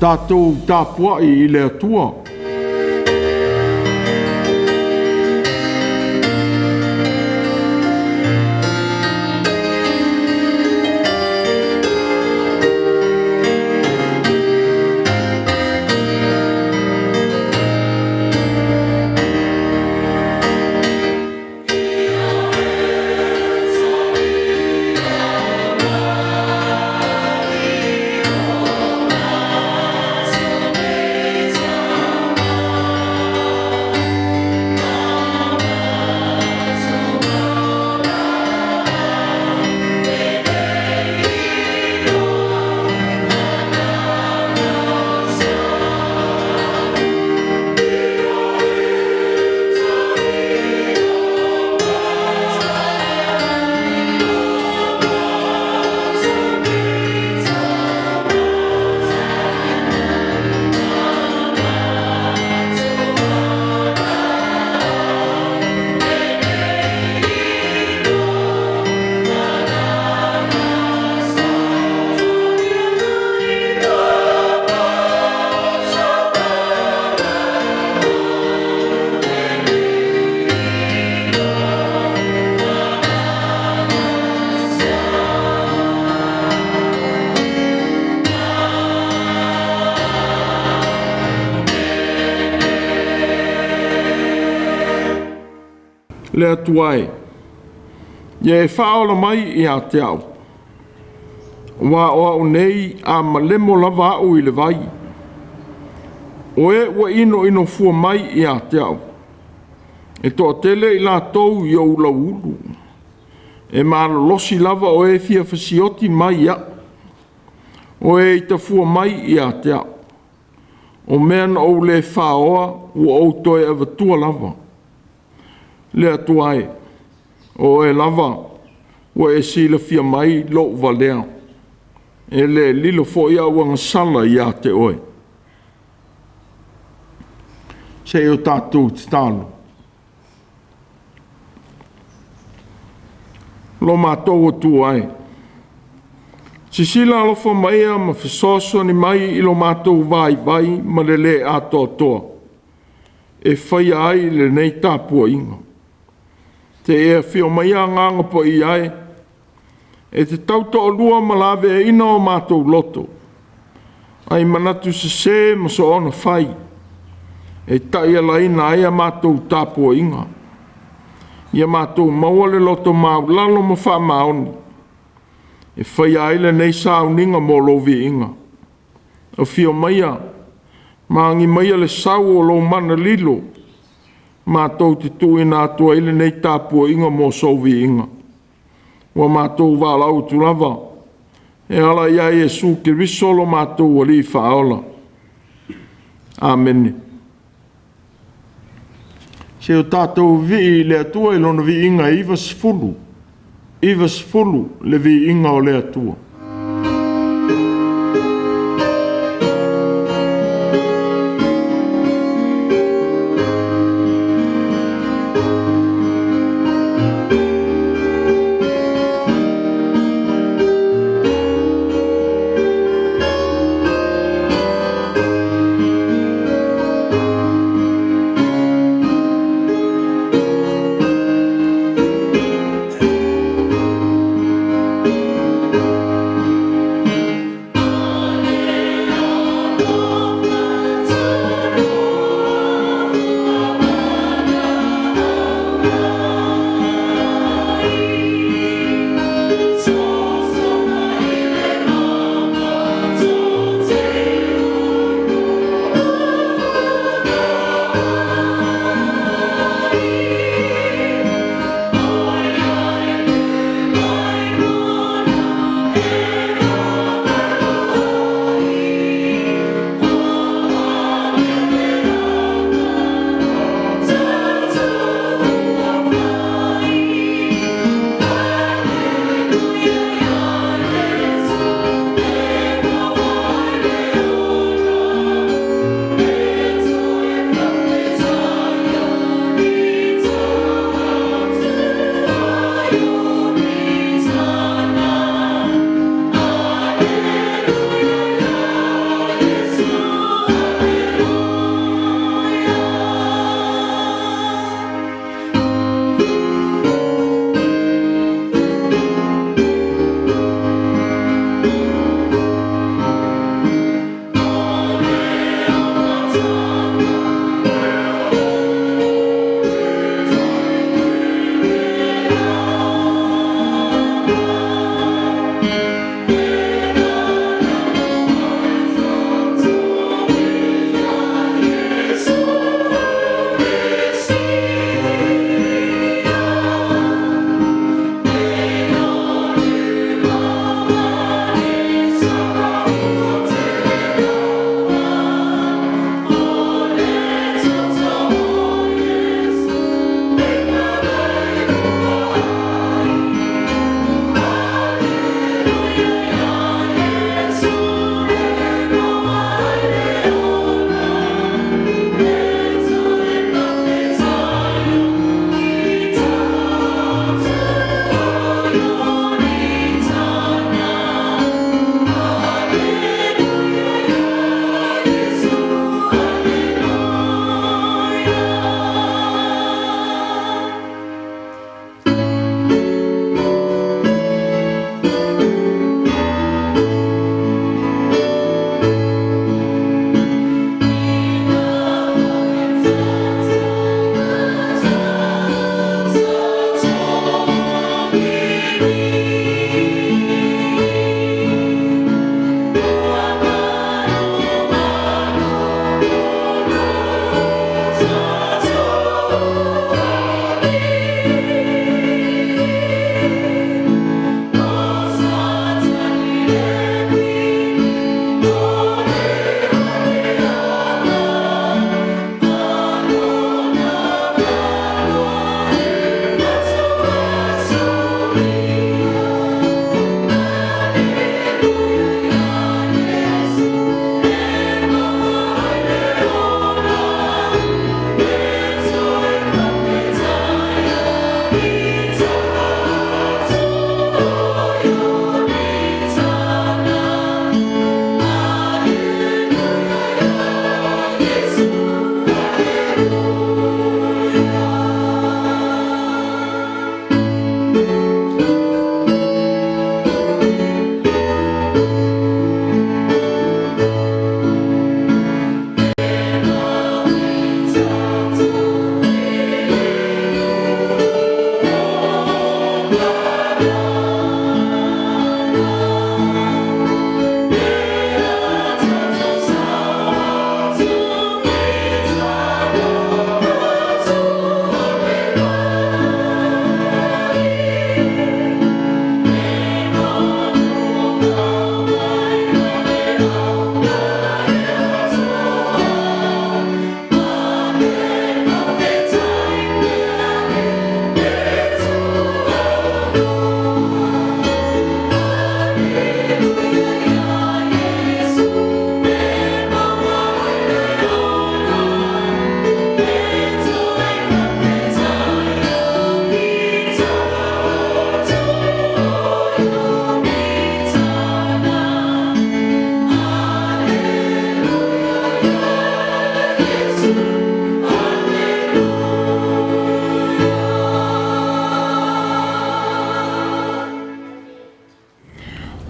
Tatou tapuai i le Atua. Le Atua e, ia e faaola mai ia te au, aua o au nei a malemo lava au i le vai. O e ua inoino fua mai ia te au, e toatele i latou i ou lauulu, e malolosi lava o e fia fasioti mai ia'u, o e itafua mai ia te au. O mea na ou le faoa ua ou toe avatua lava. Le Atua e, o Oe lava ua e silafia mai lou valea, e le lilo foi au agasala ia te Oe. Se i o tatou tatalo. Lo matou Atua e, silasila alofa maia ma fesoasoani mai i lo matou vaivai ma le le atoatoa e faia ai lenei tapuaiga. Te e afio maia Agaga Paia e, e te tautoalua ma laveaina o matou loto, ai manatu sese ma soona fai, e taialaina ai a matou tapuaiga. Ia matou maua le loto maualalo ma faamaoni e faia ai lenei sauniga mo lou viiga. Afio maia ma agi maia le sau o lou mana lilo matou te tuuina atu ai lenei tapuaiga mo sou viiga. Ua matou valaau atu lava e ala ia Iesu Keriso lo matou Alii Faaola. Amene. Se o tatou vivii i le Atua i lona viiga e 90, 90 le viiga o le Atua.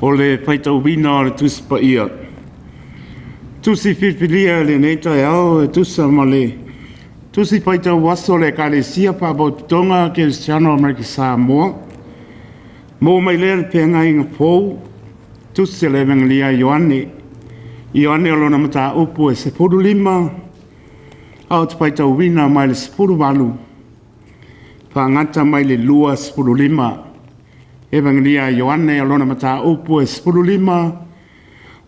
O le faitauina o le Tusi Paia, tusi filifilia i lenei taeao e tusa ma le tusi faitau aso a le Ekalesia Faalapotopotoga Kerisiano Amerika Samoa. Maua mai lea i le Feagaiga Fou, tusi a le Evegelia a Ioane. Ioane o lona mataupu e 15, ae ou te faitauina mai le 18 faagata mai le 25. Evegelia a Ioane o lona mataupu e 15,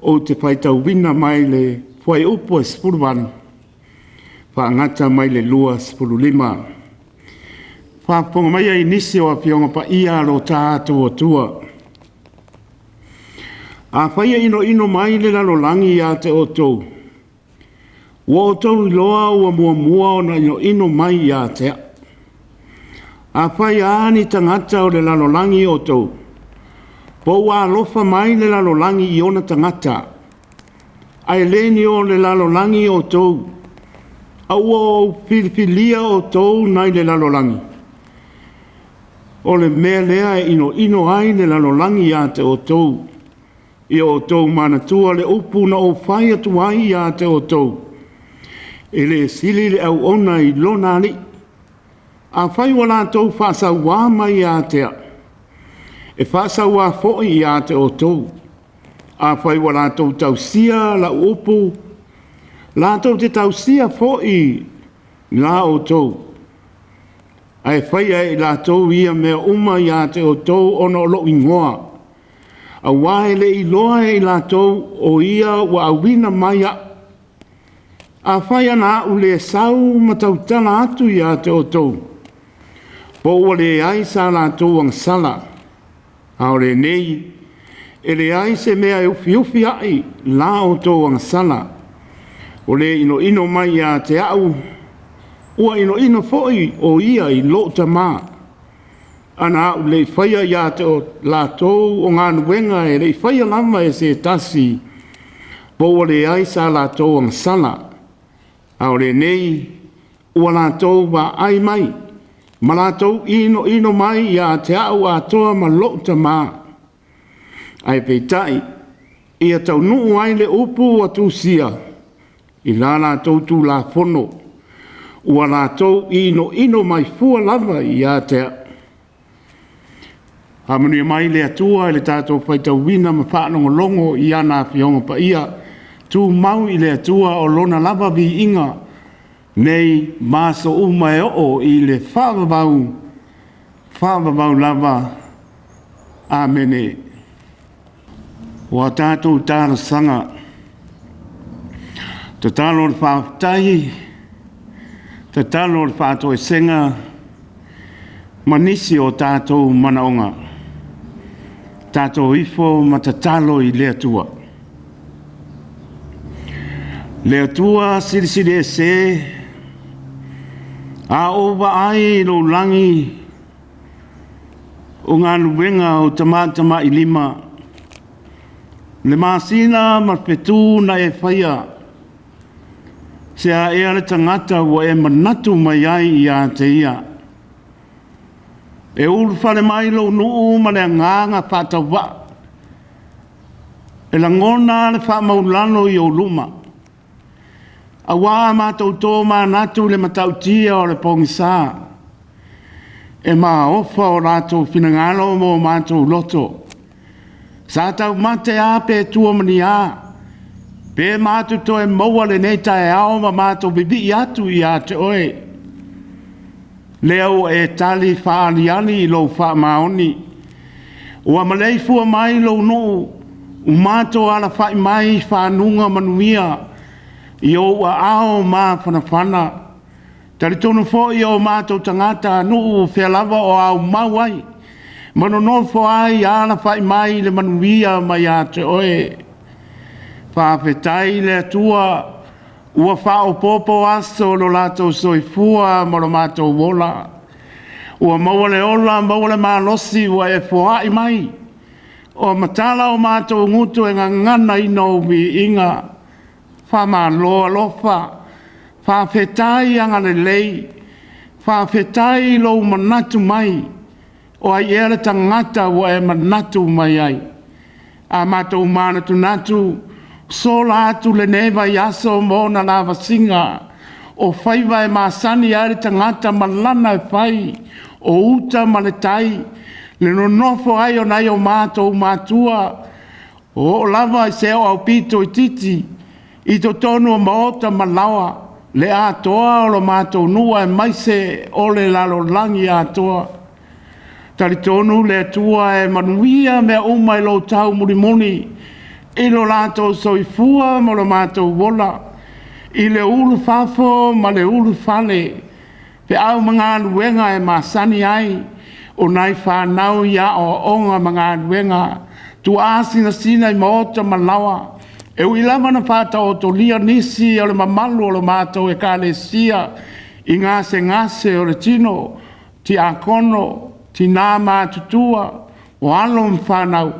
ou te faitauina mai le fuaiupu e 18 faagata mai le 25. Faafofoga maia i nisi o Afioga Paia a lo tatou Atua. Afai e inoino mai le lalolagi ia te outou, ua outou iloa ua muamua ona inoino mai ia te a'u. Afai lava ni tagata o le lalolagi outou, po ua alofa mai le lalolagi i ona tagata, ae le ni o le lalolagi outou, a ua ou filifilia outou nai le lalolagi, o le mea lea e inoino ai le lalolagi ia te outou. Ia outou manatua le upu na ou fai atu ai ia te outou, e le sili le auauna i lona alii. Afai ua latou faasauā mai ia te a'u, e faasauā foi ia te outou. Afai ua latou tausia la'u upu, latou te tausia foi la outou. Ae faia e i latou ia mea uma ia te outou ona o lo'u igoa, auā e le i iloa e i latou o Ia ua auina mai a'u. Afai ana a'u le sau ma tautala atu ia te outou, po ua leai sa latou agasala, a o lenei e leai se mea e ufiufi a'i la outou agasala. O le inoino mai ia te a'u, ua inoino foi o ia i lou Tamā. Ana a'u le i faia ia te latou o galuega e le i faia lava e se tasi, po ua leai sa latou agasala, a o lenei ua latou vaai mai ma latou inoino mai ia te a'u atoa ma lo'u Tamā. Ae peitai, ia taunuu ai le upu ua tusia i la latou Tulafono, ua latou inoino mai fua lava ia te a'u. Faamanuia mai le Atua i le tatou faitauina ma faalogologo i ana Afioga Paia, tumau i le Atua o Lona lava viiga nei ma aso uma e oo i le faavavau, faavavau lava. Amene. Ua tatou talosaga, tatalo o le faafetai, tatalo o le faatoesega ma nisi o tatou manaoga. Tatou ifo ma tatalo i le Atua. Le Atua Silisili Ese, a ou vaai i lou lagi, o galuega a ou tamatamailima, le masina ma fetu na e faia, se a ea le tagata ua e manatu mai ai ia te ia? E ulufale mai lou nuu ma le agaga faatauvaa, e lagona le faamaualalo i ou luma, auā a matou tomanatu i le matautia o le pogisa, e maofa o latou finagalo ma o matou loto. Sa taumate lava pe tua ma ni a, pe matou toe maua lenei taeao ma matou vivii atu ia te oe. Lea ua e tali faaaliali i lou faamaoni, ua maleifua mai lou nuu, ua matou alafai mai i faguga manuia i ou aao mafanafana. Talitonu foi o matou tagatanuu o fea lava o aumau ai ma nonofo ai, alafai mai i le manuia mai ia te oe. Faafetai i le Atua ua faaopoopo aso o lo latou soifua ma lo matou ola. Ua maua le ola maua le malosi ua e foai mai, o matala o matou gutu e gaganaina ou viiga. Faamalo alofa, faafetai agalelei, faafetai i lou manatu mai. O ai ea le tagata ua e manatu mai ai? A matou manatunatu, sola atu lenei vaiaso ma ona lavasiga, o faiva e masani ai le tagata ma lana e fai, o uta ma le tai, le nonofo ai o nai o matou matua, o oo lava i se oo aupito itiiti i totonu o maota ma laoa, le atoa o lo matou nuu aemaise o le lalolagi atoa. Talitonu le Atua e manuia mea uma i lou taumulimuli i lo latou soifua ma lo matou ola, i le ulufafo ma le ulufale, feau ma galuega e masani ai, o nai fanau i aoaoga ma galuega, tuaasinasina i maota ma laoa. E ui lava ina faataotolia nisi o le mamalu o le matou Ekalesia i gasegase o le tino, tiakono, tina ma matutua, o alo ma fanau,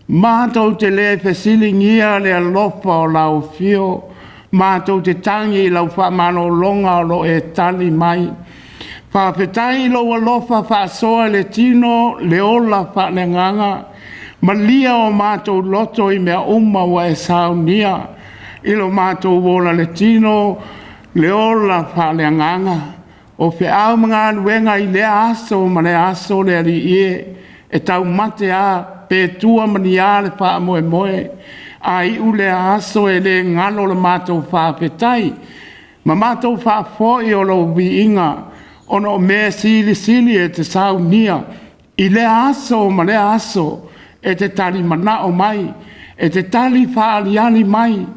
matou te le fesiligia le alofa o lau afio, matou te tagi i lau faamalologa o lo o e tali mai. Faafetai i lou alofa faasoa i le tino, le ola faaleagaga, malia o matou loto i mea uma ua e saunia i lo matou ola i le tino, le ola faaleagaga. O feau ma galuega i lea aso ma lea aso le Alii e, e taumate lava pe tua ma ni a le faamoemoe, a iu lea aso e le galo le matou faafetai ma matou faafoi o lou viiga ona o mea silisili e te saunia i lea aso ma lea aso, e te talimanao mai, e te tali faaaliali mai,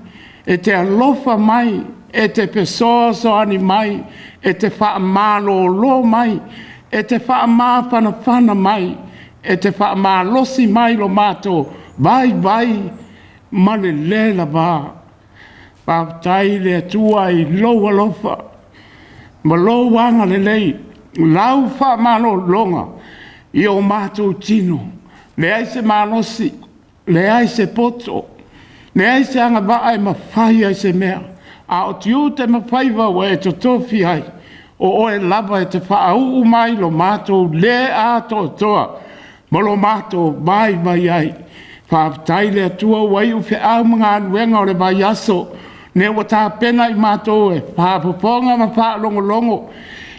e te alofa mai, e te fesoasoani mai, e te faamalolo mai, e te faamafanafana mai, e te faamalosi mai lo matou vaivai ma le le lava. Faafetai i le Atua i lou alofa ma lou agalelei, i lau faamalologa i o matou tino, leai se malosi, leai se poto, leai se agavaa e mafai ai se mea, a o tiute ma faiva ua e totofi ai, o oe lava e te faauu mai lo matou le atoatoa ma lo matou vaivai ai. Faafetai i le Atua ua iu feau ma galuega o le vaiaso, o lea ua tapena i matou e faafofoga ma faalogologo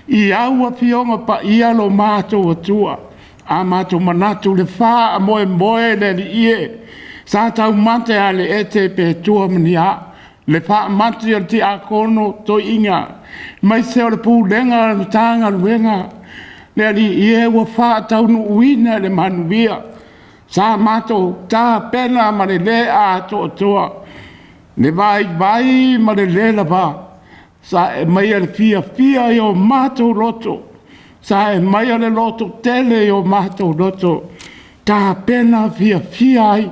i au Afioga Paia lo matou Atua. A matou manatu i le faamoemoe le Alii e, sa taumate lava i le ete pe tua ma ni a, le faamati a le tiakono toeaina, aemaise o le pulega a le Matagaluega. Le Alii e ua faataunuuina le manuia, sa matou tapena ma le le atoatoa, le vaivai ma le le lava. Sa e aumaia le fiafia i o matou loto, sa e aumaia le lototele i o matou loto, tapena fiafia ai.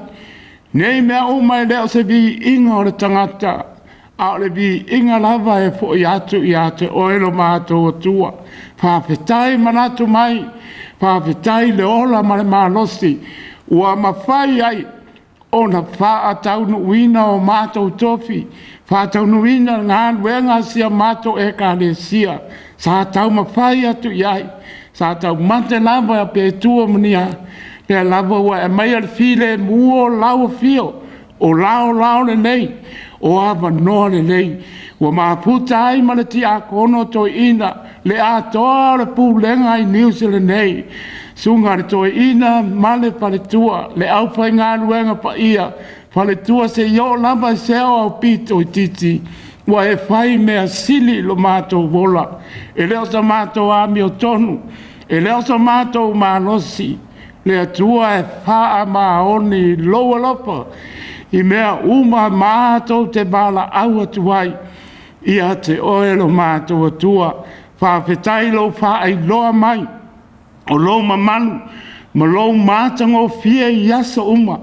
Nei mea uma e le o se viiga o le tagata, a o le viiga lava e foi atu ia te Oe lo matou Atua. Faafetai manatu mai, faafetai le ola ma le malosi ua mafai ai ona faataunuuina o matou tofi, faataunuuina le galuega a si a matou Ekalesia sa taumafai atu i ai. Sa taumate lava pe tua ma ni a, o lea lava ua e aumaia le filemu o lau afio, o laolao lenei, o avanoa lenei ua mafuta ai ma le tiakono toeaina le atoa o le pulega i Niu Sila nei, susuga i le toeaina ma le faletua, le aufaigaluega paia, faletua seia oo lava i se oo aupito itiiti, ua e fai mea sili i lo matou ola. E le o so matou amiotonu, e le o so matou malosi, le Atua e faamaoni i lou alofa i mea uma matou te valaau atu ai ia te oe lo matou Atua. Faafetai i lou faailoa mai o lou mamalu ma lou matagofie i aso uma,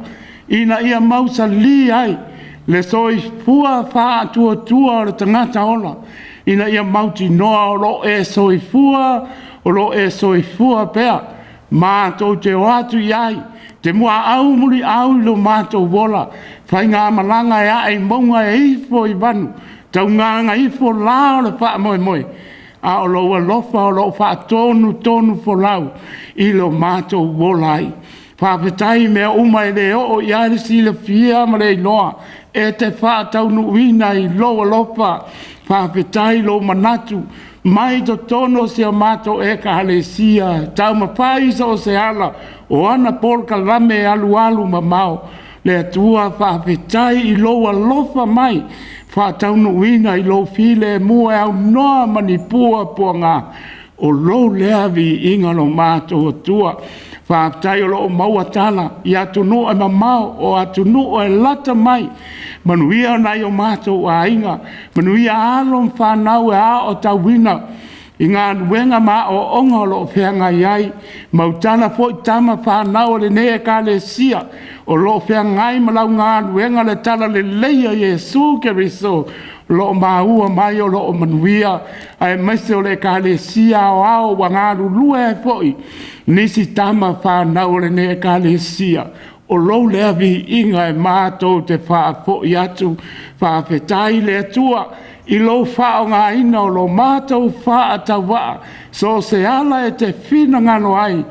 ina ia mausali ai le soifua faatuatua o le tagata ola, ina ia mautinoa o lo o e soifua, o lo o e soifua pea. Matou te o atu i ai, e te muaau muliau i lo matou ola, faigamalaga e ae i mauga e ifo i vanu, taugagaifo la o le faamoemoe, a o lou alofa o lo o faatonutonufolau i lo matou ola ai. Faafetai i mea uma e le oo i ai le silafia ma le iloa, e te faataunuuina i lou alofa. Faafetai i lou manatu mai totonu o si a matou Ekalesia, taumafai i so o se ala o ana polokalame e alualu mamao. Le Atua, faafetai i lou alofa mai, faataunuuina i lou filemu e aunoa ma ni puapuaga. O lou lea viiga lo matou Atua. Faafetai o lo o maua tala i atunuu e mamao, o atunuu e lata mai. Manuia nai o matou aiga, manuia alo ma fanau e aotauina i galuega ma aoaoga o lo o feagai ai. Mautala foi tama fanau a lenei Ekalesia o lo o feagai ma lau galuega le talalelei a Iesu Keriso o lo o maua mai o lo o manuia, aemaise o le Ekalesia Aoao ua galulue ai foi nisi tama fanau a lenei Ekalesia. O lou lea viiga e matou te faafoi atu. Faafetai i le Atua i lou faaaogaina o lo matou faatauvaa, so o se ala e te finagalo ai,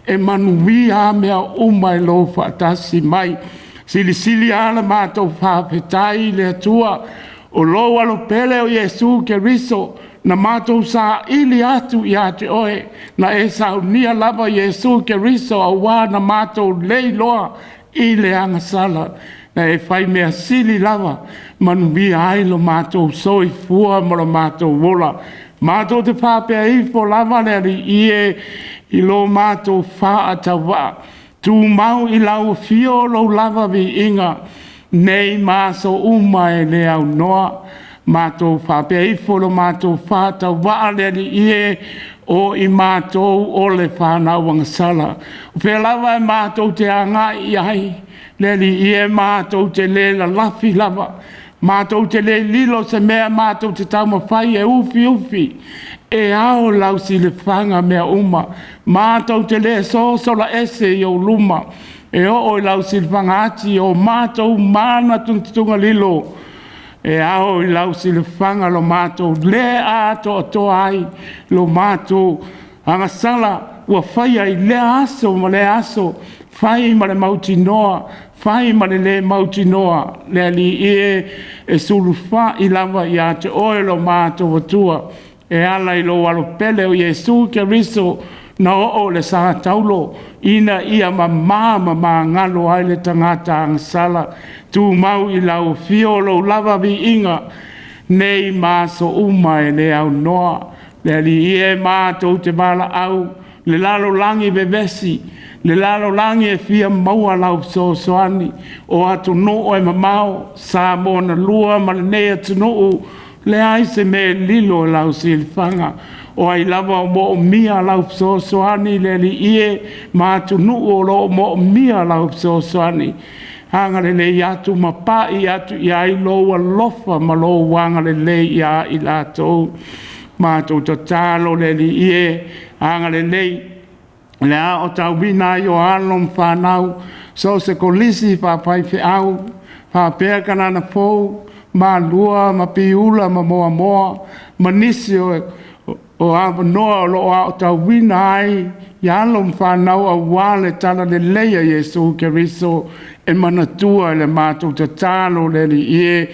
e manuia lava mea uma i lou faatasi mai. Silisili lava la matou faafetai i le Atua o lou alo pele o Iesu Keriso na matou saili atu ia te oe, na e saunia lava Iesu Keriso aua na matou le iloa i le agasala, na e fai mea sili lava, manuia ai lo matou soifua ma lo matou ola. Matou te faapea ifo lava le Alii e i lo matou faatauvaa, tumau i lau afio lou lava viiga nei ma aso uma e le aunoa. Matou faapea ifo lo matou faatauvaa le Alii e, o i matou o le fanau agasala. O fea lava e matou te agai i ai, le Alii e, matou te le lalafi lava, matou te le lilo se mea matou te taumafai e ufiufi. E ao lau silafaga mea uma, matou te le sosola ese i ou luma. E oo i lau silafaga ati o matou manatunatuga lilo, e ao i lau silafaga lo matou le atoatoa ai, lo matou agasala ua faia i lea aso ma lea aso, fai ma le mautinoa, fai ma le le mautinoa. Le Alii e, e sulufai lava ia te oe lo matou Atua e ala i lou alo pele o Iesu Keriso na oo i le sa taulo ina ia mama ma magalo ai le tagata agasala. Tumau i lau afio lou lava viiga nei ma aso uma e le aunoa. Le Alii e, matou te valaau, le lalolagi vevesi, le lalolagi e fia maua lau fesoasoani, o atunuu e mamao, Samoa na lua ma lenei atunuu, leai se mea e lilo i lau silafaga. O ai lava o moomia lau fesoasoani le Alii e, ma atunuu o lo o moomia lau fesoasoani, agalelei atu ma pai atu i ai lou alofa ma lou agalelei ia i latou. Matou tatalo le Alii e, agalelei i le aotauina ai o alo ma fanau, so o se kolisi faafaifeau faapea Kanana Fou, Malua ma Piula ma Moamoa ma nisi o avanoa o lo o aotauina ai alo ma fanau aua le talalelei a Iesu Keriso. E manatua i le matou tatalo le Alii e,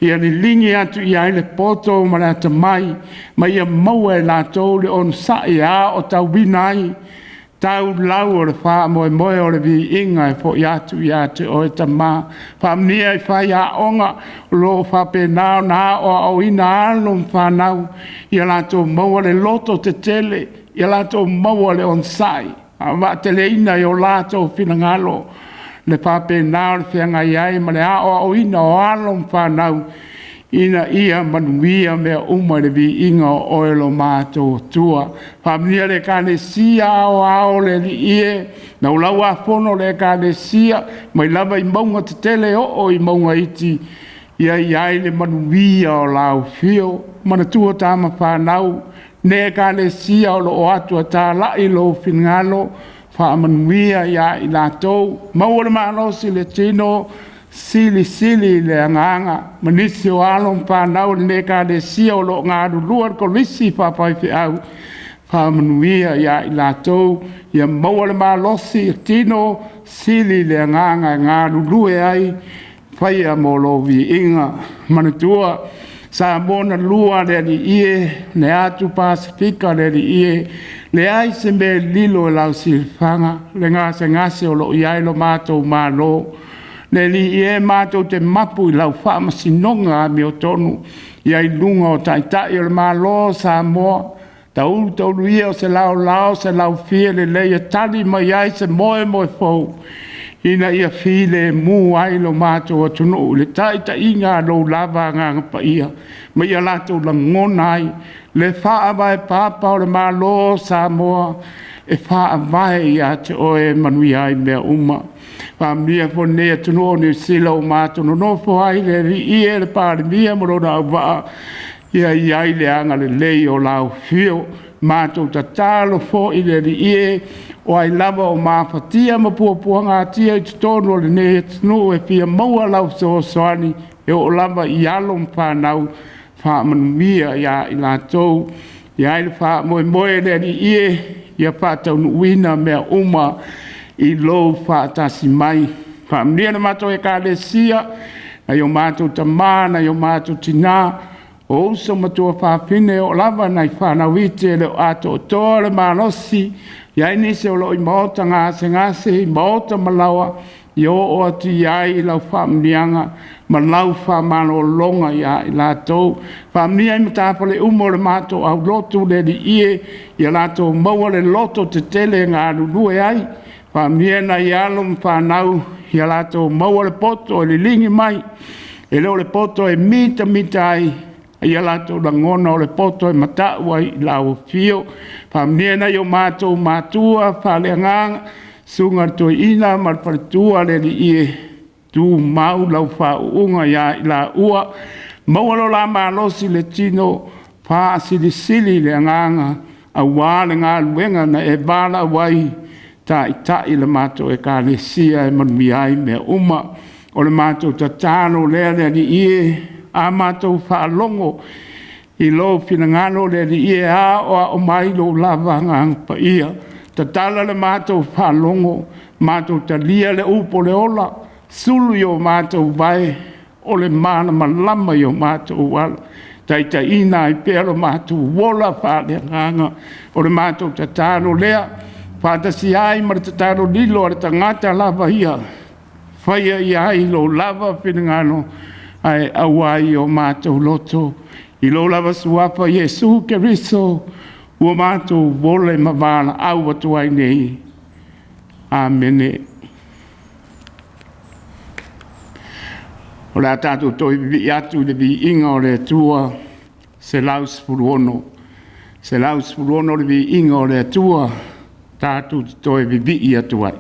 ia liligi atu i ai le poto ma le atamai, ma ia maua e latou le onosai e aotauina ai tau lau o le faamoemoe o le viiga e foi atu ia te oe Tama. Faamanuia i faiaoga o lo o faapena ona aoaoina alo ma fanau, ia latou maua le lototetele, ia latou maua le onosai, a o vaateleina i o latou finagalo le faapena ona feagai ai ma le aoaoina o alo ma fanau, ina ia manuia mea uma i le viiga o oe lo matou Atua. Faamanuia le Ekalesia Aoao le Alii e, Laulau-a-Fono le Ekalesia mai lava i mauga tetele e oo i mauga iti, ia i ai le manuia o lau afio. Manatua tama fanau lenei Ekalesia o lo o atu e talai lou finagalo, faamanuia ia i latou, maua le malosi i le tino, silisili i le agaga ma nisi o alo ma fanau a lenei Ekalesia o lo o galulue i le kolisi faafaifeau. Faamanuia ia i latou, ia maua le malosi i tino, sili le agaga e galulue ai, faia mo lou viiga. Manatua Samoa na lua le Alii e, le atu Pasefika le Alii e, leai se mea e lilo i lau silafaga le gasegase o lo o i ai lo matou Malo. Le Alii e, matou te mapu i lau faamasinoga amiotonu ia i luga o Taitai o le Malo o Samoa, taulu taulu ia o se laolao se laufia lelei e tali mai ai se moemoe fou ina ia filemu ai lo matou atunuu i le taitaiga a lou lava Agaga Paia, ma ia latou lagona ai le faavae papa o le Malo o Samoa e faavae ia te oe e manuia ai mea uma. Faamanuia foi i lenei atunuu o Niu Sila ua matou nonofo ai, le Alii e, le Palemia ma lona auvaa, ia i ai le agalelei o lau afio. Matou tatalo foi le Alii e, o ai lava o mafatia ma puapuagatia i totonu o lenei atunuu e fia maua lau fesoasoani e oo lava i alo ma fanau, faamanuia ia i latou. E i ai le faamoemoe le Alii e, ia faataunuuina mea uma i lou faatasi mai. Faamanuia le matou Ekalesia, nai o matou tama, nai o matou tina, o uso ma tuafafine, e oo lava i nai fanau iti e le o atoatoa le malosi. E i ai nisi o lo o i maota gasegase, maota ma laoa, ia oo atu i ai lau faamanuiaga ma lau faamalologa ia i latou. Faamanuia i matafale uma o le matou aulotu le Alii e, ia latou maua le lototetele e galulue ai. Faamanuia nai alo ma fanau ia latou maua le poto e liligi mai, e le o le poto e mitamita ai, a ia latou lagona o le poto e matau ai i lau afio. Faamanuia i nai o matou matua faaleagaga, susuga i le toeaina ma le faletua, le Alii e, tumau lau faauuga ia i laua, maua lo la malosi i le tino, faasilisili le agaga aua le galuega na e valaau ai e taitai le matou Ekalesia e manuia ai mea uma. O le matou tatalo lea le Alii e, a matou faalogo i lou finagalo le Alii e aoao mai lou lava Agaga Paia, tatala le matou faalogo, matou talia le upu o le ola, sulu i o matou vae o le malamalama i o matou ala, taitaiina ai pea lo matou ola faaleagaga. O le matou tatalo lea faatasi ai ma le tatalo lilo a le tagata lava ia, faia i ai lou lava finagalo ae aua ai o matou loto. I lou lava suafa Iesu Keriso ua matou ola ma valaau atu ai nei. Amene. O le a tatou toe vivii atu i le viiga o le Atua. 116. 116 le viiga o le Atua, tatou te toe vivii atu ai.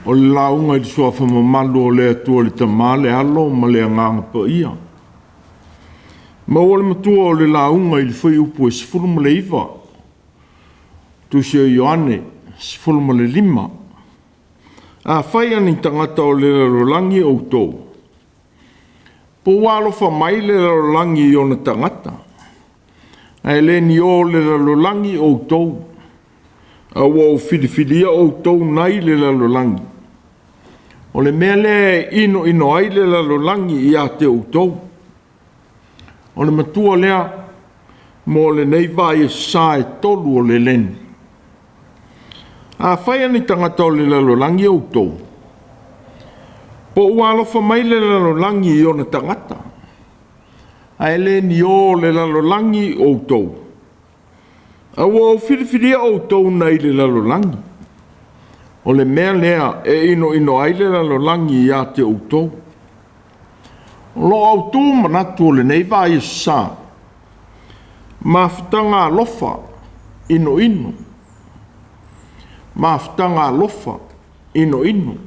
O le lauga i le suafa mamalu o le Atua le Tama, le Alo ma le Agaga Paia. Maua le matua o le lauga i le fuaiupu e 19, Tusi o Ioane 15. Afai o ni tagata o le lalolagi outou, po ua alofa mai le lalolagi i ona tagata, ae le ni o le lalolagi outou, a ua ou filifilia outou nai le lalolagi. O le mea lea e inoino ai le lalolagi ia te outou. O le matua lea mo lenei vaiasa e 3 o le leni. Afai ni tagata o le lalolagi outou, po ua alofa mai le lalolagi i ona tagata, ae le ni o le lalolagi outou, a ua ou filifilia outou nai le lalolagi. O le mea lea e inoino ai le lalolagi ia te outou. O lo autu manatu o lenei vaiasa, mafutaga alofa inoino, mafutaga alofa inoino.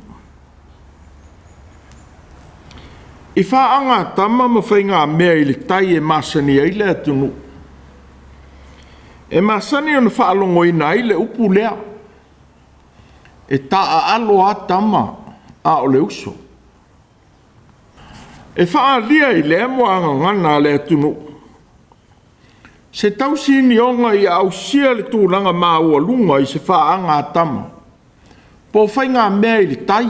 I faaga tama ma faigamea i le tai e masani ai le atunuu, e masani ona faalogoina ai le upu lea, e taaalo a tama a o le uso. E faaalia i lea muagagana a le atunuu se tausinioga ia ausia le tulaga maualuga i se faaga a tama, po o faigamea i le tai,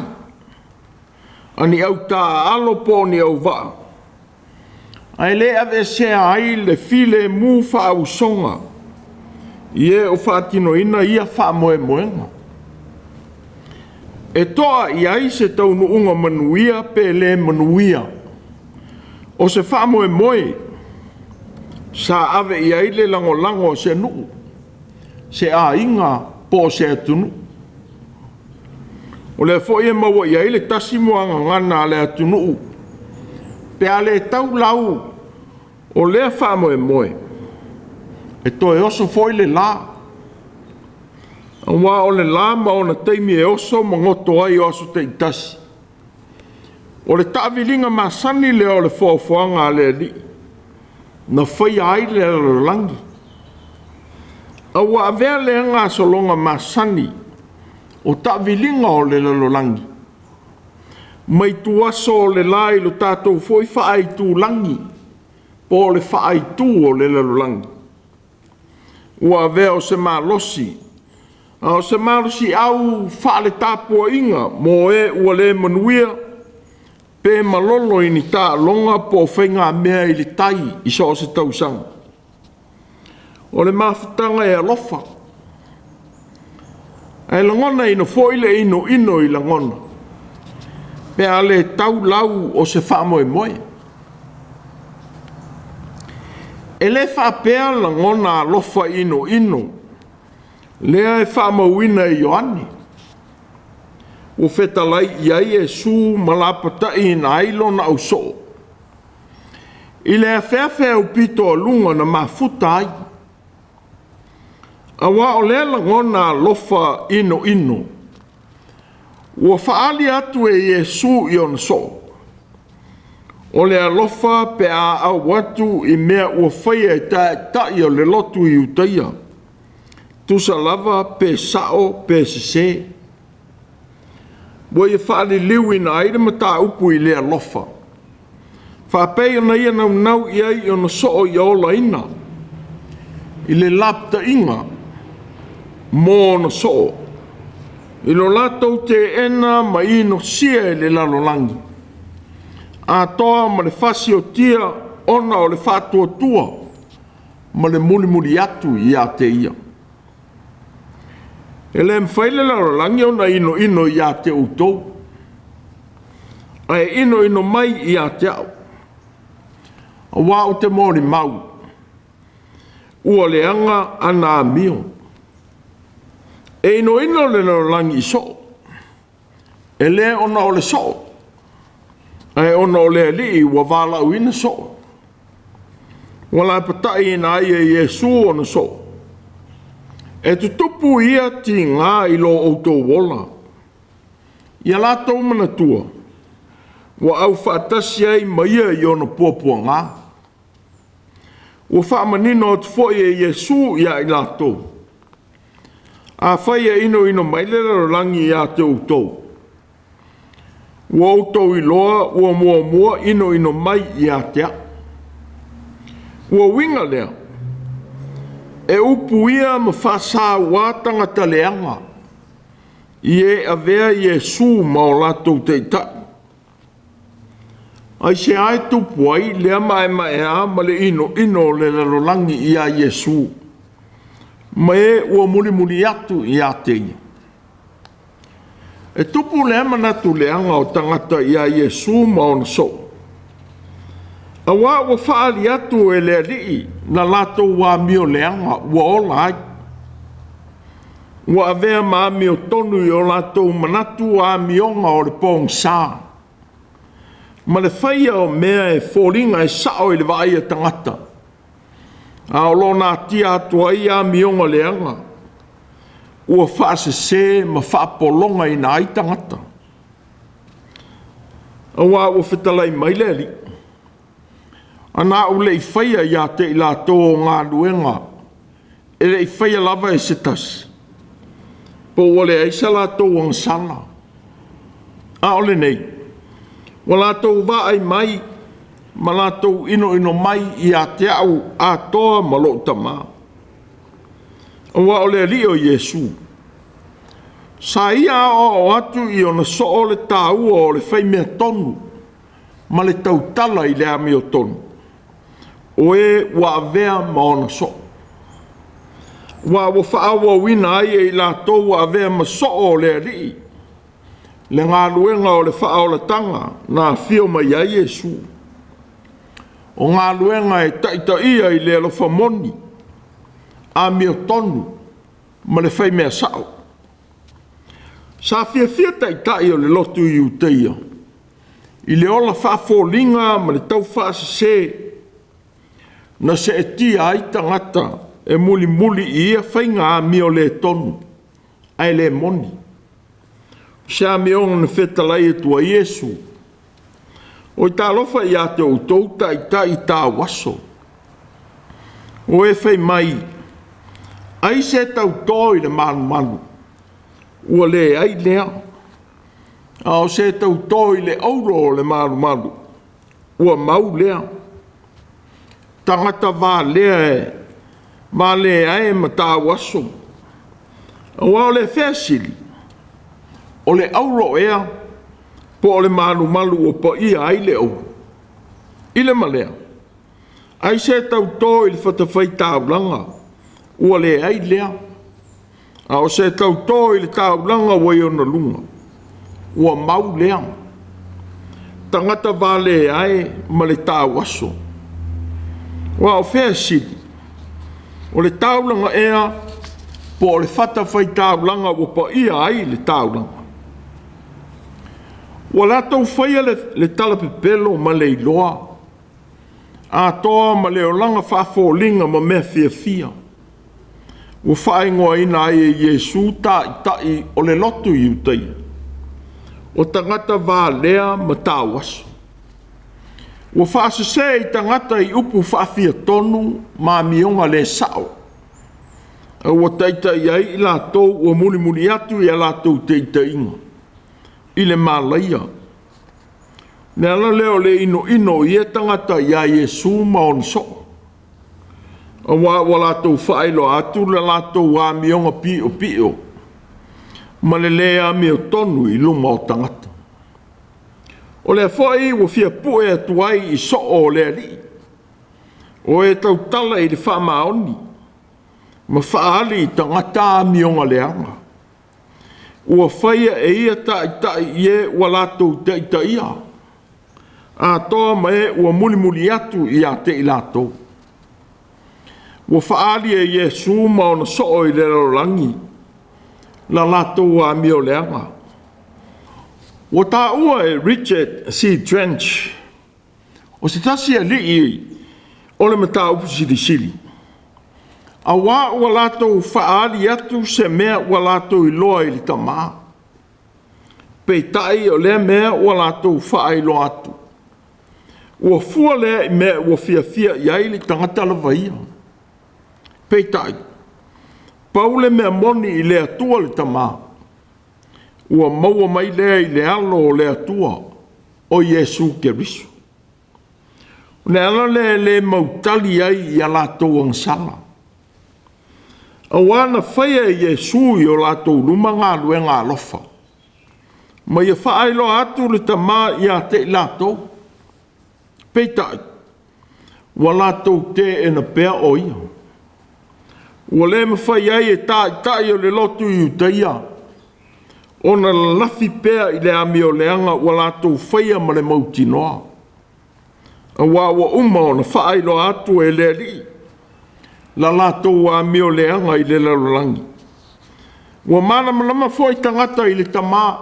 a ni au taaalo po o ni auvaa, ae le aveesea ai le filemu faausoga i e o faatinoina ia faamoemoega. E toa i ai se taunuuga manuia pe le manuia, o se faamoemoe sa ave i ai le lagolago a se nuu, se aiga po o se atunuu. O lea foi e maua i ai le tasi muagagana a le atunuu, pe a le tau lau o lea faamoemoe, e toe oso foi le la, aua o le la ma ona taimi e oso ma goto ai o aso taitasi. O le taaviliga masani lea o le foafoaga a le Alii, na faia ai le lalolagi. A ua avea lea gasologa masani o taaviliga o le lalolagi, mai tuaso o le la i lo tatou foi faaitulagi, po o le faaitu o le lalolagi. Ua avea o se malosi, a o se malosiau faaletapuaiga mo e ua le manuia, pe malolo i ni taaloga po o faigamea i le tai i so o se tausaga. O le mafutaga e alofa, ae lagonaina foi le inoino i lagona, pe a le tau lau o se faamoemoe. E le faapea lagona alofa inoino lea e faamauina e Ioane, ua fetalai i ai Iesu ma lapataiina ai lona ausoo, i le afeafe aupito aluga na mafuta ai. Aua o lea lagona alofa inoino, ua faali atu e Iesu i ona soo, o le alofa pe a au atu i mea ua faia e taitai o le lotu i Iutaia, tusa lava pe sao pe sese. Ua ia faaliliuina ai le mataupu i le alofa, faapei ona ia naunau i ai i ona soo ia olaina, i le lapataiga mo ona soo, i lo latou teena ma inosia e le lalolagi, atoa ma le fasiotia ona o le faatuatua ma le mulimuli atu ia te ia. E le mafai le lalolagi ona inoino ia te outou, ae inoino mai ia te au, aua ou te molimau, ua leaga ana amio. E inoino le lalolagi i soo, e le ona o le soo, ae ona o le Alii ua valaauina soo. Ua lapataiina ai e Iesu ona soo. E tutupu ia tiga i lo outou ola, Ia latou manatua, ua aufaatasi ai ma ia i ona puapuaga. Ua faamanino atu foi e Iesu ia i latou, afai e inoino mai le lalolagi ia te outou, ua outou iloa ua muamua inoino mai ia te a'u. Ua uiga lea, e upu ia ma faasauā tagata leaga i e avea Iesu ma o latou taitai. Aisea e tupu ai lea maemaea ma le inoino o le lalolagi ia Iesu ma e ua mulimuli atu ia te ia? E tupu lea manatu leaga o tagata ia Iesu ma ona soo, auā ua faaali atu e le Alii la latou amio leaga ua ola ai. Ua avea ma amiotonu i o latou manatu amioga o le pogisa ma le faia o mea e foliga e sao i le vaai a tagata, a o lo o natia atu ai amioga leaga ua faasese ma faapologaina ai tagata. Auā ua fetalai mai le Alii, ana a'u le i faia ia te i latou o galuega e le i faia lava e se tasi, po ua leai sa latou agasala. A o lenei, ua latou vaai mai ma latou inoino mai ia te a'u atoa ma lou Tamā. Aua o le Alii o Iesu, sa ia aoao atu i ona soo le taua o le faimea tonu ma le tautala i le amiotonu, o e ua avea ma ona soo. Aua ua faaauauina ai e i latou ua avea ma soo o le Alii le galuega o le faaolataga na afio mai ai Iesu. O galuega e taitaia i le alofa moni, amiotonu ma le faimea sao. Sa fiafia taitai o le lotu i Iuteia i le ola faafoliga ma le taufaasese na seetia ai tagata e mulimuli i ia faiga amio le tonu ae le moni. O se amioga na fetalai atu ai Iesu, oi talofa ia te outou taitai tauaso, o e fai mai, ai se tautō i le malumalu, ua leai lea, a o se tautō i le auro o le malumalu, ua mau lea. Tagata valea e ma tauaso, aua o le afea e sili, o le auro ea po o le malumalu ua paia ai le auro? I le ma lea, ai se tautō i le fatafaitaulaga, ua leai lea, a o se tautō i le taulaga ua i ona luga, ua mau lea. Tagata valea e ma le tauaso. Aua o fea e sili, o le taulaga ea po o le fatafaitaulaga ua paia ai le taulaga? Ua latou faia le talapepelo ma le iloa, atoa ma le olaga faafoliga ma mea fiafia, ua faaigoaina ai e Iesu taitai o le lotu i Iuteia, o tagata valea ma tauaso. Ua faasese i tagata i upu faafiatonu ma amioga le sao, a ua taitai ai i latou ua mulimuli atu i a latou teiteiga i le malaia. Le ala lea o le inoino o ia tagata ia Iesu ma ona soo, aua ua latou faailoa atu le latou amioga piopio ma le lē amiotonu i luma o tagata. O lea foi ua fia pue atu ai i soo o le Alii, o e tautala i le faamaoni ma faaali i tagata amioga leaga, ua faia e ia taitai i e ua latou taitaia, atoa ma e ua mulimuli atu ia te i latou. Ua faaali e Iesu ma ona soo i le lalolagi la latou amio leaga. Ua taua e Richard C. Trench, o se tasi alii o le mataupu silisili, auā ua latou faaali atu se mea ua latou iloa i le Tamā. Peitai o lea mea ua latou faailoa atu, ua fua lea i mea ua fiafia i ai le tagata lava ia. Peitai, pau le mea moni i le Atua le Tama, ua maua mai lea i le Alo o le Atua, o Iesu Keriso. O le ala lea e le mautali ai i a latou agasala, auā na faia e Iesu i o latou luma galuega alofa, ma ia faailoa atu le Tama ia te i latou. Peitai, ua latou teena pea o ia. Ua le mafai ai e taitai o le lotu Iutaia ona lalafi pea i le amioleaga ua latou faia ma le mautinoa, auā ua uma ona faailoa atu e le Alii la latou amioleaga i le lalolagi. Ua malamalama foi tagata i le Tama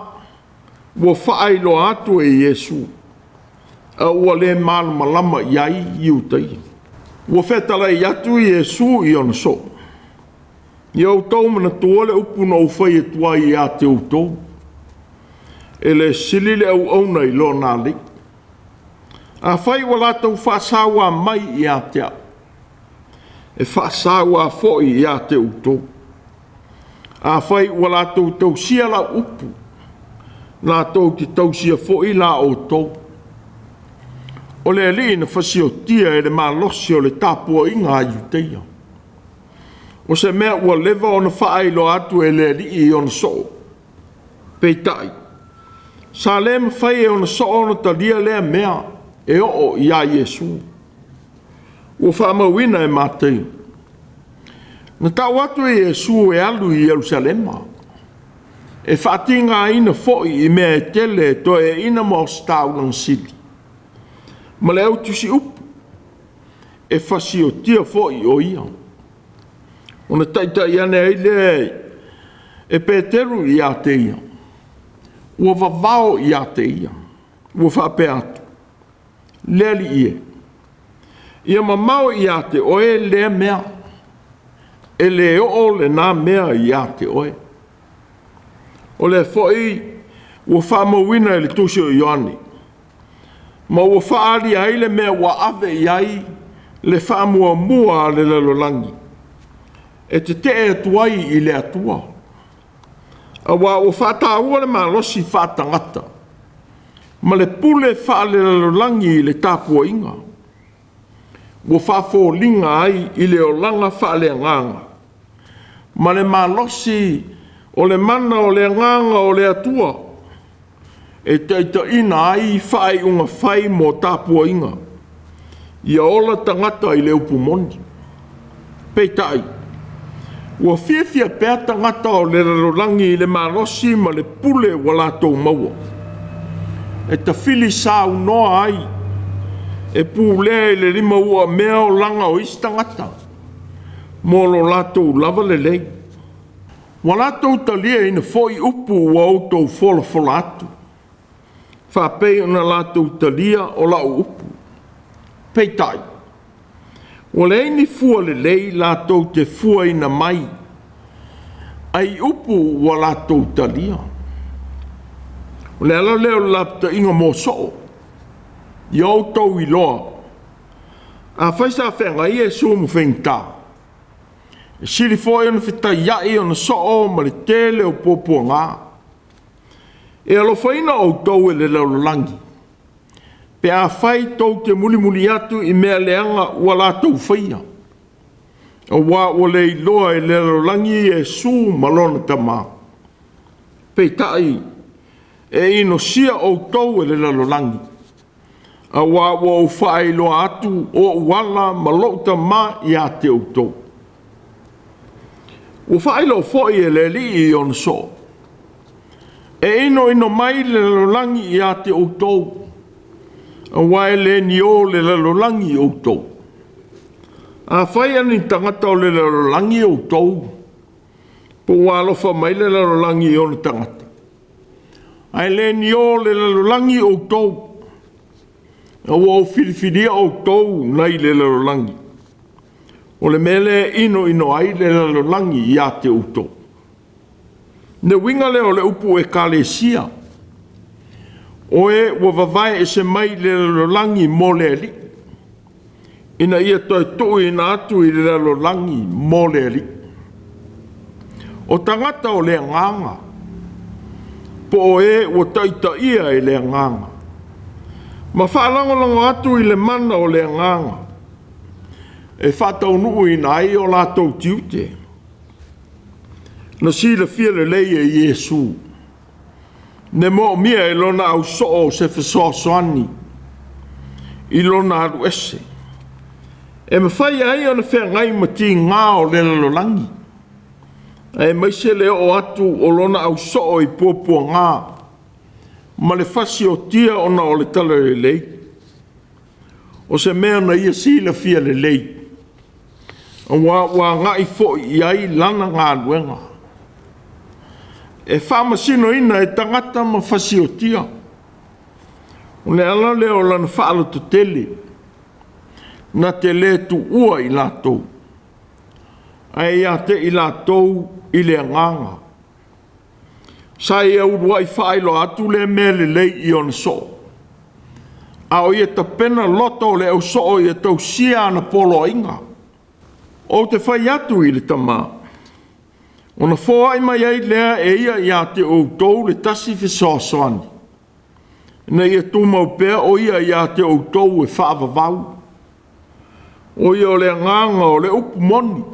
ua faailoa atu e Iesu, a ua le malamalama i ai Iutaia. Ua fetalai atu Iesu i ona soo, ia outou manatua le upu na ou fai atu ai ia te outou, e le sili le auauna i lona alii. Afai ua latou faasaua mai ia te au, e faasaua foi ia te outou. Afai ua latou tausia lau upu, latou te tausia foi la outou. O le Alii na fasiotia e le malosi o le tapuaiga a Iutaia. O se mea ua leva ona faailoa atu e le Alii i ona soo. Peitai, sa le mafai e ona soo ona talia lea mea e oo ia Iesu. Ua faamauina e Mataio. Na tau atu e Iesu e alu i Ierusalema, e faatigaina foi i mea e tele e toeaiina ma ositaulaga sili, ma le au tusiupu, e fasiotia foi o ia. Ona taitai ane ai lea e Peteru ia te ia, ua vavao ia te ia, ua faapea atu, le Alii e, ia mamao ia te oe lea mea, e le oo lena mea ia te oe. O lea foi ua faamauina e le tusi o Ioane, ma ua faaalia ai le mea ua ave i ai le faamuamua a le lalolagi, e tetee atu ai i le Atua, auā ua faataua le malosi faatagata ma le pule faalelalolagi i le tapuaiga, ua faafoliga ai i le olaga faaleagaga ma le malosi o le mana o le agaga o le Atua e taitaiina ai faaiuga fai mo tapuaiga, ia ola tagata i le upu moni. Peitai, ua fiafia pea tagata o le lalolagi i le malosi ma le pule ua latou maua, e tafili saunoa ai, e pulea i le lima uamea olaga o isi tagata mo lo latou lava lelei. Ua latou taliaina foi upu ua outou folafola atu, faapei ona latou talia o lau upu. Peitai, ua leai ni fua lelei latou te fuaina mai ai upu ua latou talia. O le ala lea o le lapataiga mo soo, ia outou iloa, afai sa feagai Iesu ma faigata, e sili foi ona fetaiai ona soo ma le tele o puapuaga. E alofaina outou e le lalolagi, pe afai tou te mulimuli atu i mea leaga ua latou faia, auā ua le iloa e le lalolagi Iesu ma lona Tama. Peitai, e inosia outou e le lalolagi, auā ua ou faailoa atu ou ala ma lou Tama ia te outou. Ua faailoa foi e le Alii i ona soo, e inoino mai le lalolagi ia te outou, auā e le ni o le lalolagi i outou. Afai e ni tagata o le lalolagi outou, po ua alofa mai le lalolagi i ona tagata, ae le ni o le lalolagi i outou, a ua ou filifilia outou nai le lalolagi. O le mea lea e inoino ai le lalolagi ia te outou. Le uiga lea o le upu ekalesia, O e ua vavae ese mai i le lalolagi mo le Alii, ina ia toe tuuina atu i le lalolagi mo le Alii. O tagata o le agaga, po o e ua taitaia e le agaga, ma faalagolago atu i le mana o le agaga, e faataunuuina ai o latou tiute. Na silafia lelei e Iesu le moomia e lona au soo o se fesoasoani i lona alu ese, e mafai ai ona feagai ma tiga o le lalolagi, aemaise le oo atu o lona au soo i puapuaga ma le fasiotia ona o le talalelei. O se mea na ia silafia lelei, aua ua agai foi i ai lana galuega, e faamasinoina e tagata ma fasiotia. O le ala lea o lana faalototele, na te le tuua i latou, ae ia te i latou i le agaga. Sa ia uluai faailoa atu lea mea lelei i ona soo, a o ia tapena loto o le au soo ia tausia ana poloaiga. Ou te fai atu i le Tama, ona foai mai ai lea e ia ia te outou le tasi fesoasoani, ina ia tumau pea o ia ia te outou e faavavau. O ia o le agaga o le upu moni,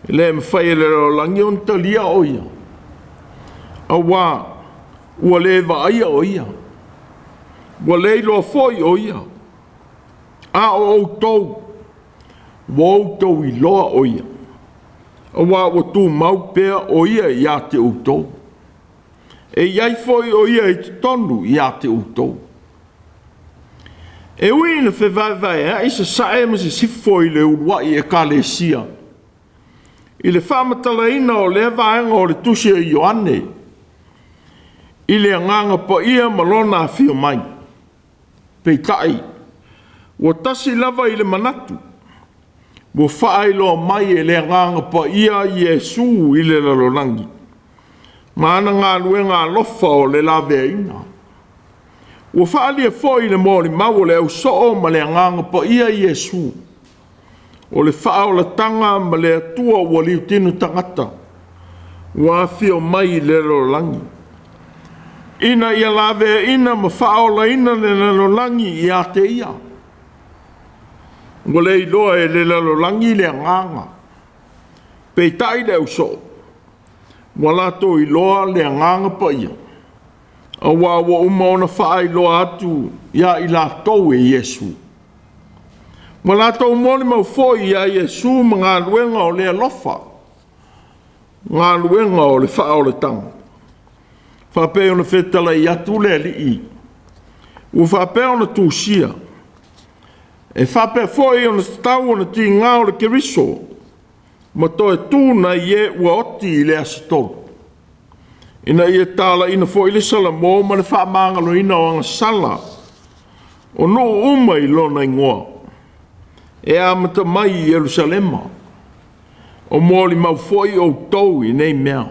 e le mafai e le lalolagi ona talia o ia, aua ua le vaaia o ia, ua le iloa foi o ia, a o outou, ua outou iloa o ia, aua ua tumau pea o ia ia te outou. E i ai foi o ia i totonu ia te outou. E ui ina fevaevaea'i sasae ma sisifo i le uluai ekalesia, i le faamatalaina o lea vaega o le tusi a Ioane, i le agaga paia ma lona afio mai. Peitai, ua tasi lava i le manatu, ua faailoa mai e le agaga paia Iesu i le lalolagi, ma ana galuega alofa o le laveaiina. Ua faaalia foi le molimau o le ausoo ma le agaga paia Iesu, o le faaolataga ma le Atua ua liutino tagata, ua afio mai i le lalolagi, ina ia laveaiina ma faaolaina le lalolagi ia te ia. Ua le iloa e le lalolagi le agaga, peitai le ausoo, ua latou iloa le agaga paia, aua ua uma ona faailoa atu ia i latou e Iesu. Ua latou molimau foi ia Iesu ma galuega o le alofa, galuega o le faaolataga. Faapea ona fetalai atu le Alii, ua faapea ona tusia, e faapea foi ona tatau ona tiga o le Keriso, ma toe tu nai e ua oti i le aso tolu, ina ia talaina foi le Salamo ma le faamagaloina o agasala o nuu uma i lona igoa, e amata mai i Ierusalema. O molimau foi outou i nei mea.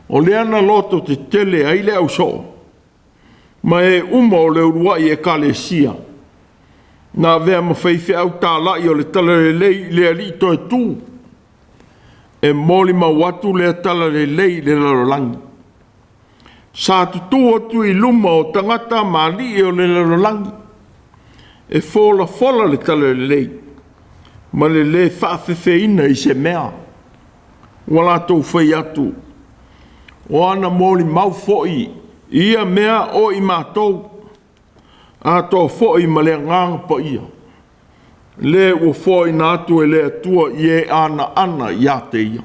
O lea na loto tetele ai le ausoo, ma e uma o le uluai ekalesia, na avea ma faifeau talai o le talalelei i le Alii toe tu, e molimau atu lea talalelei i le lalolagi. Sa tutu atu i luma o tagata ma alii o le lalolagi, e folafola le talalelei, ma le lē faafefeina i se mea. Ua latou fai atu, o ana molimau foi i ia mea o i matou, atoa foi ma le agaga paia, le ua foaina atu e le Atua i e anaana ia te ia.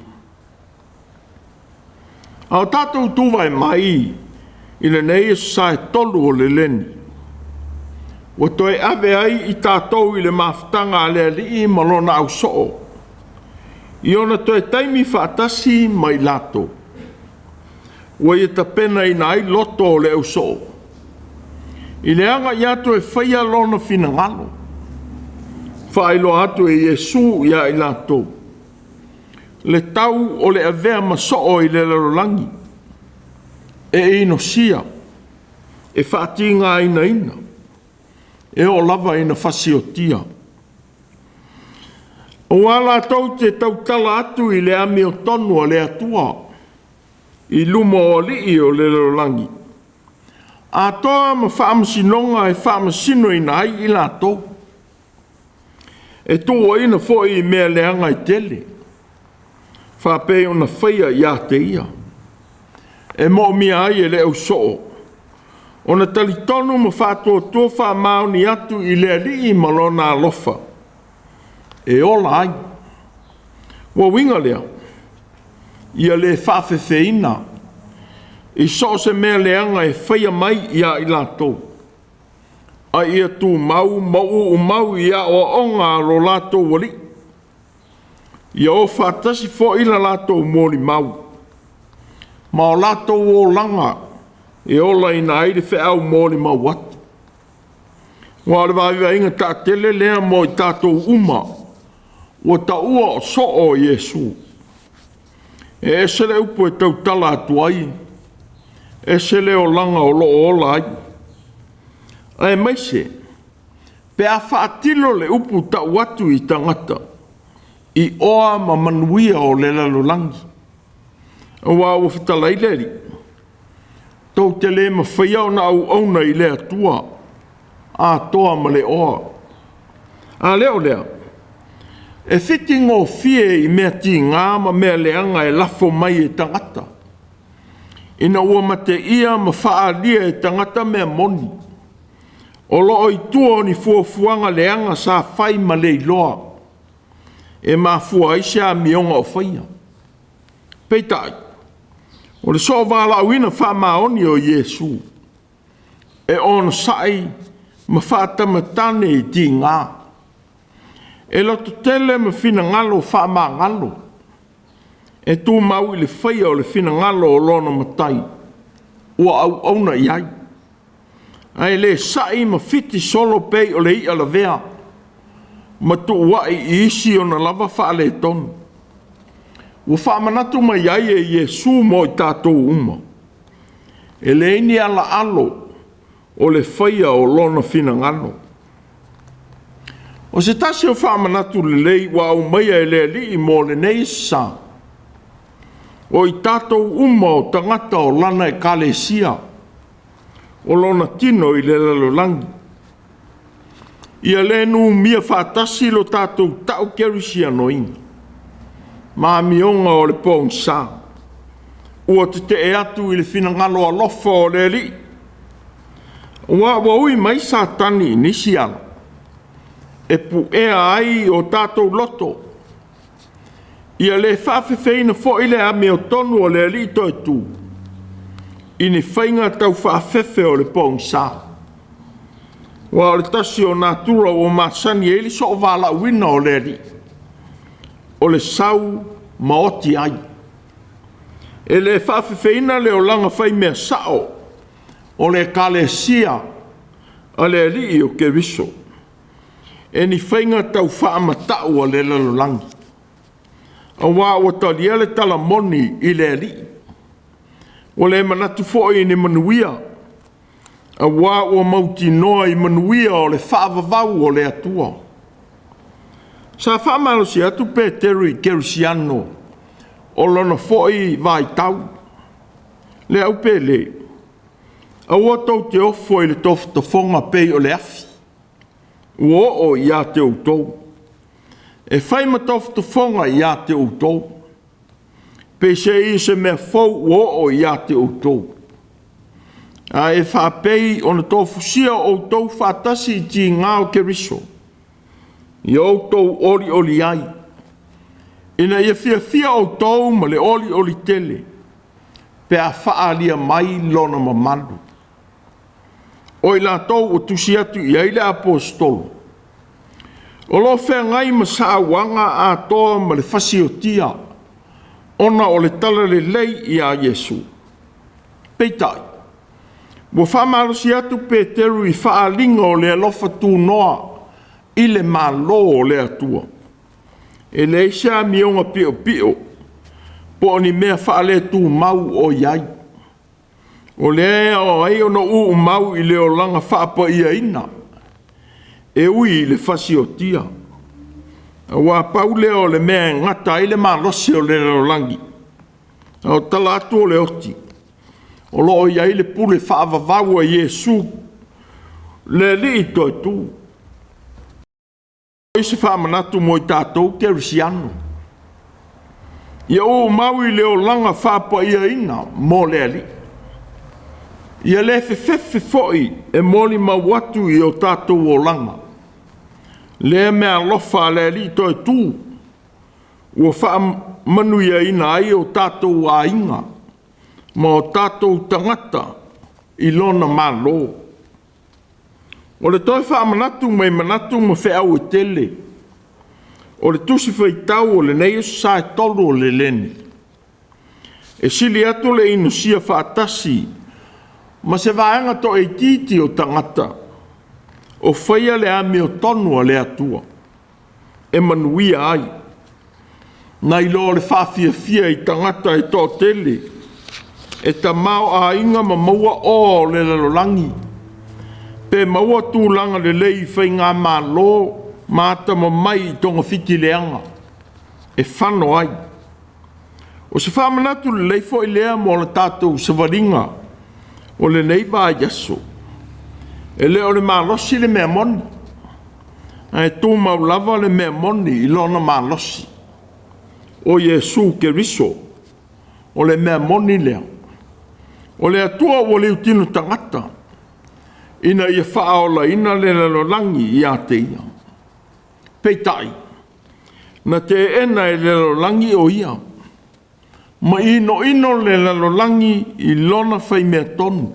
A o tatou tuvae mai i lenei aso sa e tolu o le leni, ua toe ave ai i tatou i le mafutaga a le Alii ma lona ausoo, i ona toe taimi faatasi ma i latou, ua ia tapenaina ai loto o le ausoo, i le agai atu e faia lona finagalo, faailoa atu e Iesu ia i latou, le tau o le avea ma soo i le lalolagi, e inosia. e faatigainaina, e oo lava ina fasiotia. Aua latou te tautala atu i le amiotonu a le Atua i luma o alii o le lalolagi, atoa ma faamasinoga e faamasinoina ai i latou, e tuuaina foi i mea leaga e tele, faapei ona faia ia te ia, e moomia ai e le ausoo ona talitonu ma faatuatua faamaoni atu i le Alii ma lona alofa e ola ai. Ua uiga lea, ia le faafefeina i so o se mea leaga e faia mai ia i latou, a ia tumau ma uumau i aoaoga a lo latou Alii. Ia o faatasi foi la latou molimau ma o latou olaga e olaina ai le feau molimau atu. Aua o le vaivaiga taatele lea mo i tatou uma ua taua o soo o Iesu. E ese le upu e tautala atu ai, ese le olaga o lo o ola ai, aemaise pe a faatilo le upu tau atu i tagata i oa ma manuia o le lalolagi. Aua ua fetalai le Alii, tou te le mafaia ona auauna i le Atua atoa ma le oa. A le o lea, e fitigofie i mea tiga ma mea leaga e lafo mai e tagata, ina ua mateia ma faaalia e tagata mea moni, o lo o i tua o ni fuafuaga leaga sa fai ma le iloa, e mafua ai se amioga o faia. Peitai, o le soovalaauina faamaoni o Iesu, e onosai ma faatamatane i tiga, e lototele ma finagalo faamagalo, e tumau i le faia o le finagalo o lona Matai ua auauna i ai, ae le sai ma fiti solo pei o le i'a lavea ma tuua'i i isi ona lava faaletonu. Ua faamanatu mai ai e Iesu mo i tatou uma, e leai ni alaalo o le faia o lona finagalo. O se tasi o faamanatu lelei ua aumaia e le Alii mo lenei sa, o i tatou uma o tagata o lana ekalesia, o lona tino i le lalolagi. Ia le numia faatasi lo tatou tau kerisianoina ma amioga o le pogisa, ua tetee atu i le finagalo alofa o le Alii. Aua ua ui mai Satani i nisi ala e puea ai o tatou loto, ia le faafefeina foi le amiotonu a le Alii toe tu i ni faiga taufaafefe o le pogisa. Aua o le tasi o natura ua masani ai le soovalaauina o le Alii, o le sau ma oti ai. E le faafefeina le olaga faimea sao o le ekalesia a le Alii o Keriso e ni faiga taufaamatau a le lalolagi, aua ua talia le talamoni i le Alii. Ua le manatu foi i ni manuia, aua ua mautinoa i manuia o le faavavau o le Atua. Sa faamalosi atu Peteru i Kerisiano o lona foi vaitau, le aupele, aua tou te ofo i le tofotofoga pei o le afi, ua oo ia te outou, e fai ma tofotofoga ia te outou, peiseai o se mea fou ua oo ia te outou. Ae faapei ona tofusia outou faatasi i tiga o Keriso, ia outou olioli ai, ina ia fiafia outou ma le olioli tele, pe a faaalia mai lona mamalu. O i latou ua tusi atu i ai le aposetolo, o lo o feagai ma sauaga atoa ma le fasiotia, ona o le talalelei ia Iesu. Peitai, ua faamalosi atu Peteru i faaaliga o le alofa tunoa i le Malo o le Atua. E leai se amioga piopio po o ni mea faaletumau o i ai. O lea e ao ai ona uumau i le olaga faapaiaina e ui i le fasiotia. Aua pau lea o le mea e gata ai le malosi o le lalolagi. A o tala atu o le oti, o lo o i ai le pule faavavau a Iesu le Alii toe tu. O se faamanatu mo i tatou kerisiano. Ia uumau i le olaga faapaiaina mo le Alii. Ia le fefefe foi e molimau atu i o tatou olaga. Lea meaalofa a le Alii toe tu ua faamanuiaina ai o tatou aiga ma o tatou tagata i lona Malo. O le toe faamanatu mai manatu ma feau e tele o le tusi faitau o lenei Aso Sa e 3 o le Leni, e sili atu le inosia faatasi ma se vaega toaitiiti o tagata o faia le amiotonu a le Atua e manuia ai, nai lo le faafiafia i tagata e toatele e tamaoaiga ma maua oa o le lalolagi, pe maua tulaga lelei i faigamalo ma atamamai i togafiti leaga e fano ai. O se faamanatu lelei foi lea mo le tatou savaliga o lenei vaiaso. E le o le malosi le mea moni, ae tumau lava le mea moni i lona malosi. O Iesu Keriso o le mea moni lea. O le Atua ua liutino tagata ina ia faaolaina le lalolagi ia te Ia. Peitai, na teena e le lalolagi o Ia, ma inoino le lalolagi i lona faimeatonu,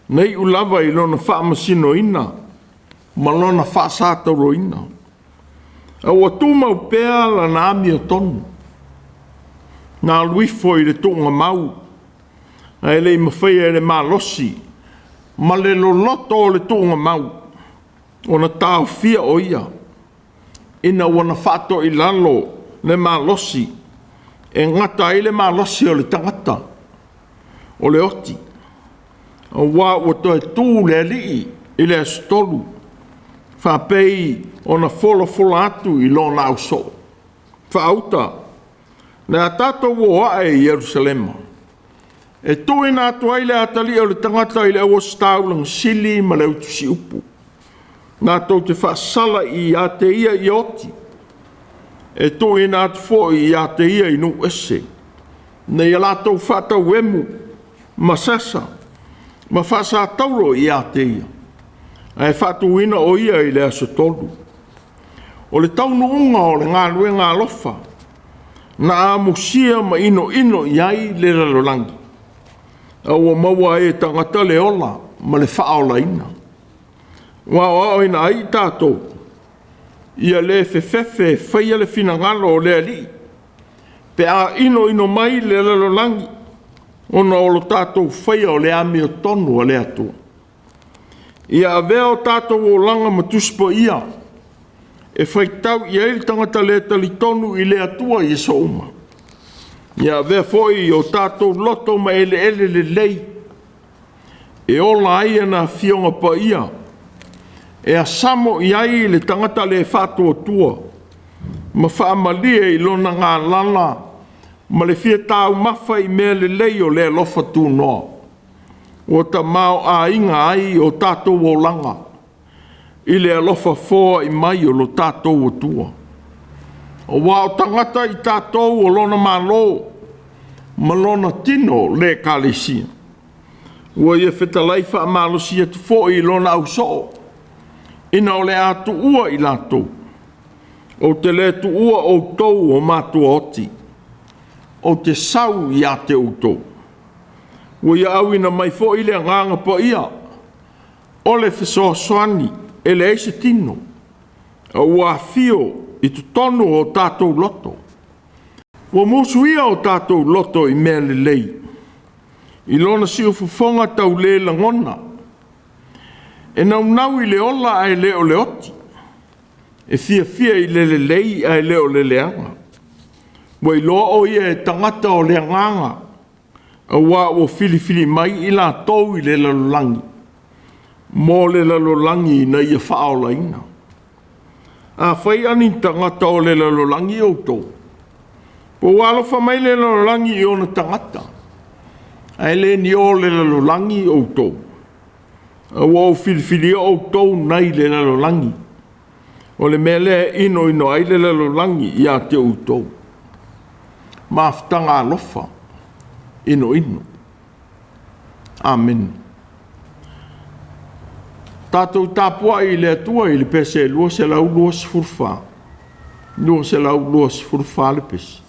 na iu lava i lona faamasinoina ma lona faasatauroina. A ua tumau pea lana amiotonu, na alu ifo i le tuugamau, ae le i mafaia e le malosi ma le loloto o le tuugamau ona taofia o ia, ina ua na faatoilalo le malosi e gata ai le malosi o le tagata o le oti, aua ua toe tu le Alii i le aso 3, faapei ona folafola atu i lona ausoo. Faauta, le a tatou o ae i Yerusalema, e tuuina atu ai le atalii o le tagata i le auositaulaga sili ma le autusiupu, latou te faasala ia te ia ia oti, e tuuina atu foi ia te ia i nuu ese, ina ia latou faatauemu ma sasa ma faasataulo ia te ia, ae faatuina o ia i le aso 3. O le taunuuga o le galuega alofa na amusia ma inoino i ai le lalolagi, a ua maua ai e tagata le ola ma le faaolaina. Ua aoaoina ai tatou ia le fefefe e faia le finagalo o le Alii, pe a inoino mai le lalolagi ona o lo tatou faia o le amiotonu a le Atua. Ia avea o tatou olaga ma Tusi Paia e faitau i ai le tagata le talitonu i le Atua i aso uma. Ia avea foi o tatou loto ma eleele lelei e ola ai ana afioga paia, e asamo i ai le tagata le faatuatua ma faamalie i lona galala ma le fia taumafa i mea lelei o le alofa tunoa. Ua tamaoaiga ai o tatou olaga i le alofa foai mai o lo tatou Atua. Aua o tagata i tatou o lona Malo ma lona tino le Ekalesia. Ua ia fetalai faamalosi atu foi i lona ausoo, ina o le a tuua i latou. Ou te le tuua outou o matuaoti, ou te sau ia te outou. Ua ia auina mai foi le agaga paia o le fesoasoani e leai se tino, a ua afio i totonu o tatou loto. Ua musuia o tatou loto i mea lelei, i lona siufofoga taule lagona, e naunau i le ola ae le o le oti, e fiafia i le lelei ae le o le leaga. Ua iloa o ia e tagata o le agaga, Auā ua filifili mai i latou i le lalolagi, mo le lalolagi ina ia faaolaina. Afai a ni tagata o le lalolagi outou, po ua alofa mai le lalolagi i ona tagata, ae le ni o le lalolagi outou, a ua ou filifilia outou nai le lalolagi. O le mea lea e inoino ai le lalolagi ia te outou. Mafutaga alofa inoino. Amene. Tatou tapuai i le Atua i le pese 224, 224 le pese.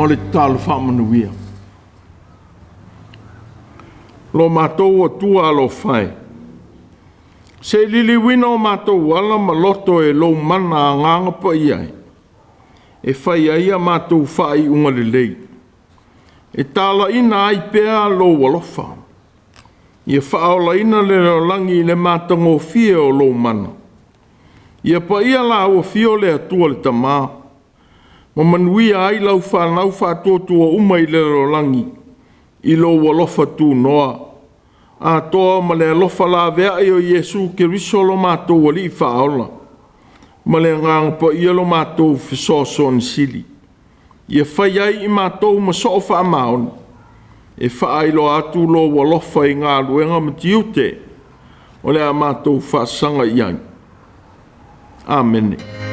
O le tatalo faamanuia. Lo matou Atua alofa e, se i liliuina o matou ala ma loto e lou mana agaga paia e, e fai ai a matou faaiuga lelei, e talaina ai pea lou alofa, ia faaolaina le lalolagi i le matagofie o lou mana. Ia paia lau afio le Atua le Tama, ma manuia ai lau fanau faatuatua uma i le lalolagi, i lou alofa tunoa, atoa ma le alofa laveai o Iesu Keriso lo matou Alii Faaola, ma le Agaga Paia lo matou fesoasoani sili. Ia fai ai i matou ma soo faamaoni, e faailoa atu lou alofa i galuega ma tiute o le a matou faasaga i ai. Amene.